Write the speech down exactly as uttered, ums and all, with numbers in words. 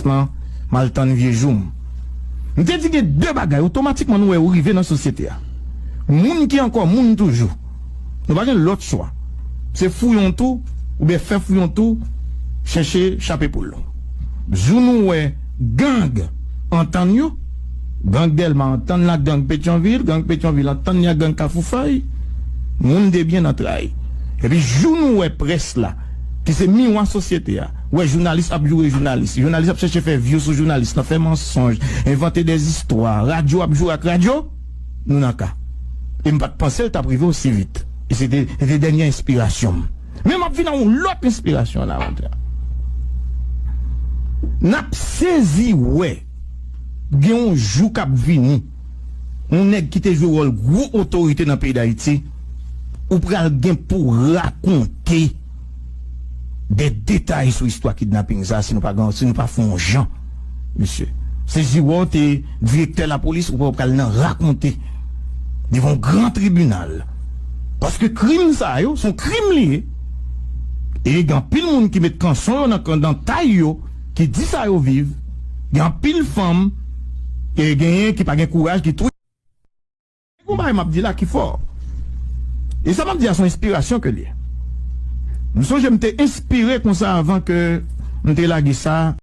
Lan, m al tann vye jou m. M te di gen de bagay, otomatikman nou wè ou rive nan sosyete a. Moun ki ankò moun toujou. Nou pa gen lòt chwa. Se fouye yon tou, oubyen fè fouye yon tou, chèche chape poul. Jou nou wè gang antann yo, gang Dèlma antann la gang Petyonvil, gang Petyonvil antann ya gang Kafou Fèy, moun debyen nan tray. Epi jou nou wè près la, ki se miwa sosyete a, wè jounalis ap joure jounalis, jounalis ap chèche fè vyou sou jounalis lan, fè mansonj, envante dèzistwa, radyo ap joure ak radyo, nou nan ka. E m pa t panse l t ap rive osi vit. E se te, se te dènye enspirasyon m. Men m ap vin a yon lòt enspirasyon la, André. N ap sezi wè gen yon jou k ap vini, yon nèg ki te jwe wòl gwo otorite nan peyi Dayiti, ou pral gen pou rakonte de detay sou istwa kidnaping sa, si nou pa, si nou pa fè yon jan, mesye. Se Ziwò te direktè lapolis, ou pral nan rakonte devan yon gran tribinal. Paske krim sa yo, se yon krim li ye. E gen anpil moun ki met kanson yo nan, nan tay yo, ki di sa yo viv. Gen anpil fanm, e genyen ki pa gen kouraj, ki tou. Gon bagay m ap di la ki fò. E sa m ap di a se yon enspirasyon ke l ye. M sonje m te enspire konsa avan ke m te lage sa